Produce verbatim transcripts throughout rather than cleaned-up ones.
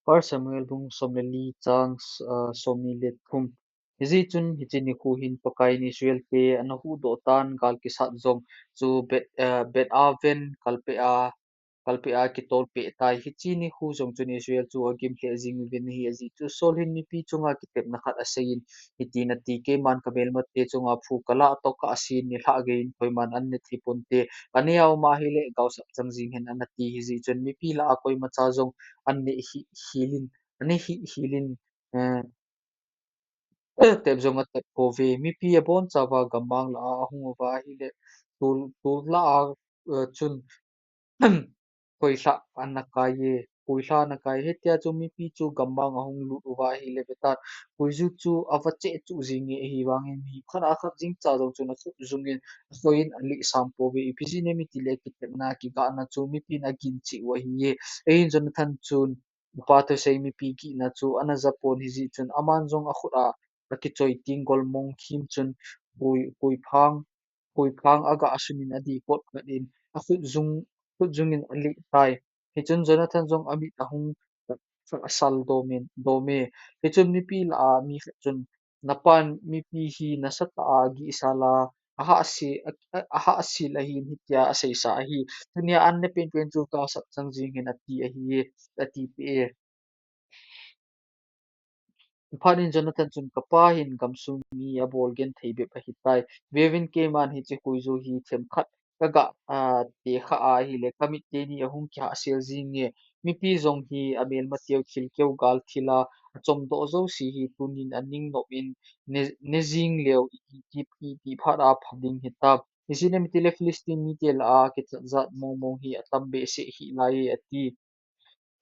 First Samuel bung som le li chang, ah, som ni le thum. Hijeh chun hiche nikho hin Pakaiyin Israel te ana huhdoh tan, gal kisat jong chu Bet, ah, Bet Aven kalpeh a, kalpeh a kitolpeh tai. Hiche nikho jong chun Israel chu agim lheh jing uvin ahi. Ajeh chu Saul hin mipi chunga kitepna khat aseiyin, hitin ati, keiman kamelmate chunga phu kalah toh kah asin, nilhah geiyin koiman an ne thei ponte. Kanei a um ahile gaosap chang jing hen, ana ti. Hijeh chun mipi lah a koimacha jong an ne hih hih in, an ne hih hih in, eh, tep jong atep pouve. Mipi abonchauva gammang lah a ahung uva ahile, tul, tul lah a, eh, chun koilha ana kai e, koilha ana kai. Hitia chu mipi chu gammang ahung lut uva ahile vetan, koiju chu ava cheh chuh jing e, ahivangin mi khat a khat jingcha jong chun akhut jungin, akhoiyin alih sam pouve. Ipi jeh inem itile kitepna kigahna chu mipin agin cheh u ahi e. Ahin Jonathan chun apa thusei mipi gihna chu ana ja pon, hijeh chun aman jong akhut a akichoi ting golmong khim chun koi, koiphang, koiphang aga sunin adih kot khat in akhut jung, khut jungin alih tai. Hichun Jonathan jong amit ahung sal domin, dom e. Hichun mipi lah a mi khat chun, napan mipi hi nasatah a agihsal a, ahahse, a, a, ahahse ahin hitia aseisa ahi. Tunia an ne penpen chu gaosap chang jing hen ati ahi, ati peh e. Phat in Jonathan chun, kapa hin gamsung mi abol genthei bep ahitai. Veuvin, keiman hiche koiju hi themkhat kaga, ah, tekha ahile, kamit teni ahung kihahsel jing e. Mipi jong hi amelmateu thilkeu gal thil a achomdoh jouse hi tunin aning nop in ne, ne jing leu i, i, i, iti phat a pha ding hitam. Ijeh inem itile Philistine mite lah a kichat jat mongmong hi atam behseh hih lai e, ati.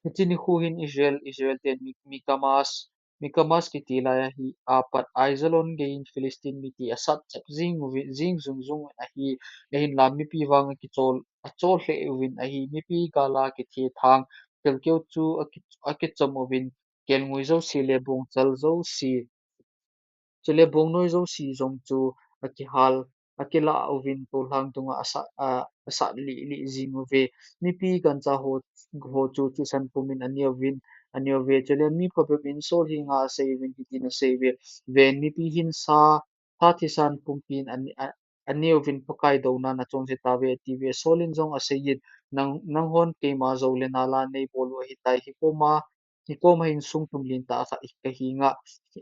Hiche nikho hin Israel, Israel ten Mi-, Mikmas, Mikmas kiti lai ahi, apat Aijalon geiyin Philistine mite asat chap jing uvi, jing jung jung uvin ahi. Ahinla mipi vang akichol, achol lheh uvin ahi. Mipi gal a kithethang, thilkeu chu aki, akichom uvin, kelngoi jouse le bongchal jouse, chule bongnoi jouse jong chu akihal, akilah uvin, tolhang dunga asat, a, asat lih lih jing uve. Mipi gancha ho, ho chu thisan pumin ane uvin, ane uve. Chule mi phabep in Saul henga asei uvin, hitin asei uve. Ven, mipi hin sa, sa thisan pumpin ane, a, ane uvin, Pakai dounan achonse tauve, ati uve. Saul in jong aseiyin, nang, nanghon keima jou le nal a neibol u ahitai, hikoma, hikoma hin sung tum lentah khat kahenga,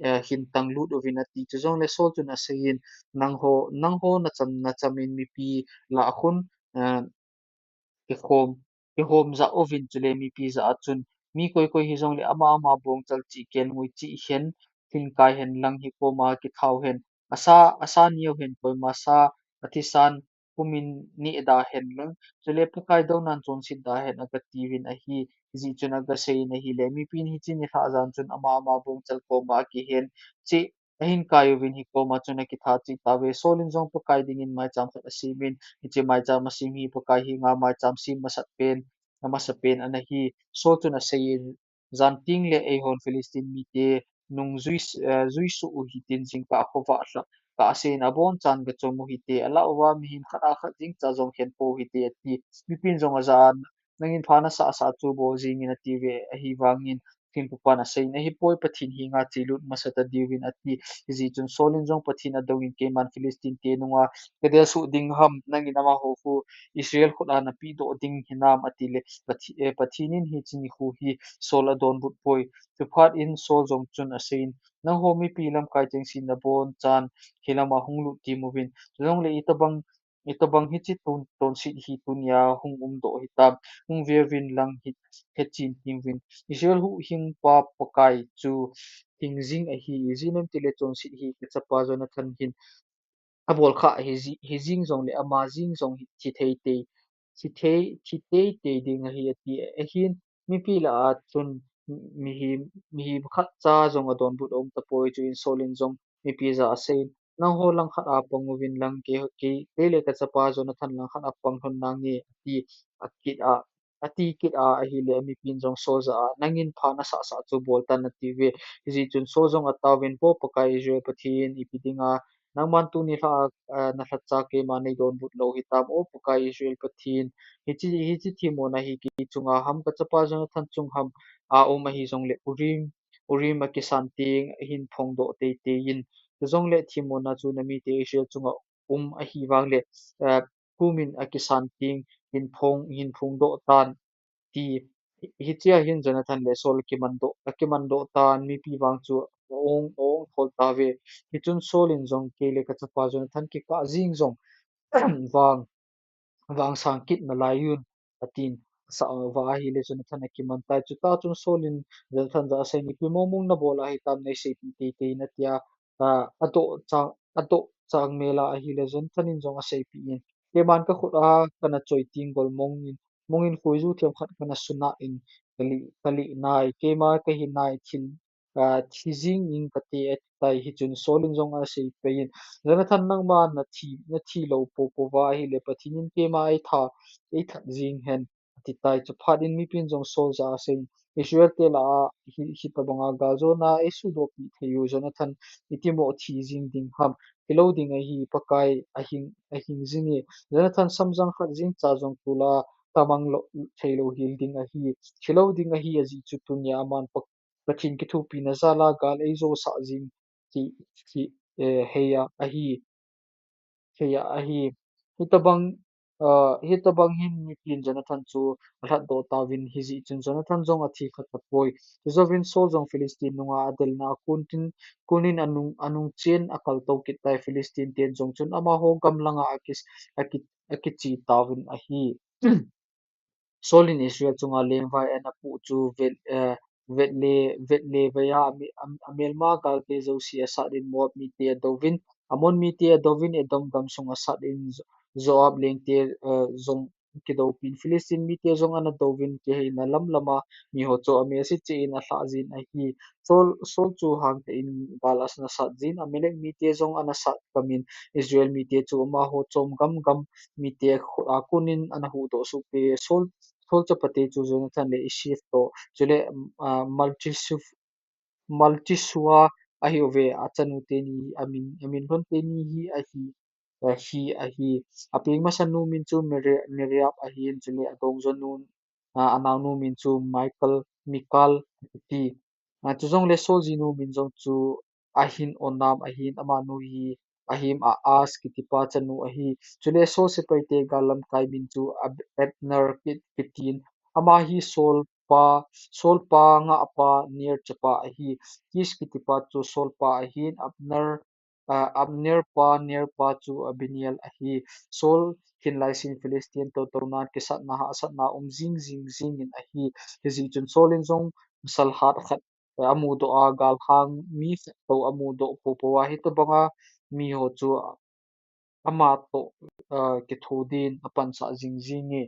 eh, hin tanglut uvin, ati. Chujongle Saul chun aseiyin, nangho, nangho nacham, nachamin mipi lah a khun, eh, kikhom, kikhom jah uvin, chule mipi jah a chun, mi koi koi hijongle ama ama bongchal cheh, kelngoi cheh hen, lhin kai hen lang, hikoma kithau hen, asa, asa neo hen, koima sa, athisan pumin neh da hen lang, chule Pakai dounan chonset da hen, aga tiuvin ahi. Hijeh chun aga seiyin ahile, mipin hiche nilhah jan chun ama ama bongchal koma akihen cheh, ahin kai uvin, hikoma chun akitha cheh tauve. Saul in jong Pakai dingin maicham khat asemin, hiche maicham asem hi Pakai henga maicham sem masat pen, amasapen ana hi. Saul chun aseiyin, jan tengle eihon Philistine mite nung jui, eh, juisuh u hitin, jingkah khovah lhah kah asen, abonchan gachom u hite, alah uva mihem khat a khat jingcha jong khenpou hite, ati. Mipin jong ajah a, nangin pha nasah sah chu bol jingin, ati uve, ahivangin thempupan aseiyin, ahipoi, Pathen henga chelut masa tadiuvin, ati. Hijeh chun Saul in jong Pathen adoungin, keiman Philistine te nunga kadel soh ding ham, nangin amaho khu Israel khut a napehdoh ding hinam, atile Pathe-, eh, Pathen in hiche nikho hi Saul adonbut poi. Chuphat in Saul jong chun aseiyin, nangho mipi lamkai chengse nabonchan hilama hung lut temuvin, chujongle itobang, itobang hiche ton, tonset hi tunia hung umdoh hitam, hung veuvin lang hi, hechen temuvin. Israel huhhingpa Pakai chu hingjing ahi, ijeh inem itile tonset hi kachapa Jonathan hin abol khah hiji-, hijing jongle ama jing jong hi thi teitei, thi tei, thi teitei ding ahi, ati. Ahin mipi lah a chun mihem, mihem khatcha jong adonbut aum tapoi. Chuin Saul in jong mipi jah a aseiyin, nangho langkhat a pang uvin lang, kei, kei, keile kachapa Jonathan langkhat a pang lhon nange, ati, akit a, ati kit a ahile, mipin jong Saul jah a, nangin pha nasah sah chu boltan, ati uve. Hijeh chun Saul jong ataovin, Vo Pakai Israel Pathen, ipi dinga Nangman tuni lha a, a, nalhacha keima neidonbut lou hitam, O Pakai Israel Pathen. Hiche, hiche themmona hi kei chunga ham, kachapa Jonathan chung ham a um ahijongle Urim, Urim akisan teng hin phongdoh teitei in. Chujongle themmona chu namite Israel chunga um ahivangle, a, kumin akisan teng hin phong, hin phongdoh tan, ti. Hi, hichea hin Jonathan le Saul akimandoh, akimandoh tan, mipi vang chu aong, aong thol tauve. Hichun Saul in jong, Kei le kachapa Jonathan kikah jeng jong vang, vang sang kit nalai un, atin. Asa, va ahile Jonathan akiman tai. Chutah chun Saul in Jonathan jah a aseiyin, Ipi mongmong nabol a hitam, neiseipeh teitei in, atia, a, adoh chang, adoh chang mel a ahile Jonathan in jong aseipeh in, Keiman kakhut a kana choi teng gol mong in, mong in khoiju themkhat kana sunah in, kali, kali nai, keima kahi nai, thil, a, thi jing ing kati, ati tai. Hichun Saul in jong aseipeh in, Jonathan, nangma nathi, nathi lou poupou va ahile Pathen in keima eitha, eithat jeng hen, ati tai. Chuphat in mipin jong Saul jah a aseiyin, Israel te lah a hi, hitobanga galjona eisudohpeh thei u Jonathan itimo thi jeng ding ham, hilou ding ahi, Pakai ahing, ahing jing e. Jonathan samjang khat jeng cha jong tula tamang lou, theilou hel ding ahi, hilou ding ahi, ajeh chu tunia aman Pa, Pathen kithopina jal a gal eijosah jeng ti, ti, eh, hei a ahi. Hei a ahi. Hitobang, a, hitobang hin mipin Jonathan chu alhatdoh tauvin, hijeh chun Jonathan jong athi kha tapoi. Chujouvin Saul jong Philistine nunga adelna a kon tin, kon in anung, anung chen akaltou kit tai. Philistine ten jong chun amaho gam langa aki, aki, akiche tauvin ahi. Saul in Israel chunga lengvai anapoh chu vet, eh, vet le, vet le vei a, ame, am, amelma galte jouse asat in Moab mite adouvin, Ammon mite adouvin, Edom gamsung asat in Jo, Joab lengte, eh, jong kidoupin, Philistine mite jong anadouvin, kiheina lamlama miho chu amelse cheh in alhah jin ahi. Saul, Saul chu hangtah in gal anasat jin, Amalek mite jong anasat kamin, Israel mite chu amaho chom gamgam mite khu-, a konin anahuhdoh soh peh. Saul, Saul chapate chu Jonathan le Ishvi toh, chule, ah, Malchishua, Malchishua ahiuve, achanu teni, amin, amin lhon teni hi ahi, ahi, ahi. Apeng masanu min chu Meri-, Meriab ahin, chule adongjonu, ah, anaonu min chu Michael, Mikal ati. Ah, chujongle Saul jinu min jong chu Ahinonam ahin, amanu hi Ahim, Ahaz kitipa chanu ahi. Chule Saul sepaite gal lamkai min chu Ab-, Abner ki-, kitin. Ama hi Saul pa, Saul pa Nga pa Ner chapa ahi. Kis kitipa chu Saul pa ahin, Abner, ah, Abner pa Ner pa chu Abinel ahi. Saul hin laisin Philistine toh tounan kisatna hahsatna um jing jing jingin ahi. Hijeh chun Saul in jong masalhat khat, eh, amudoh a, galhang mi khat toh amudoh poupou a, hitobanga miho chu ama toh, eh, kitho din apansah jing jing e.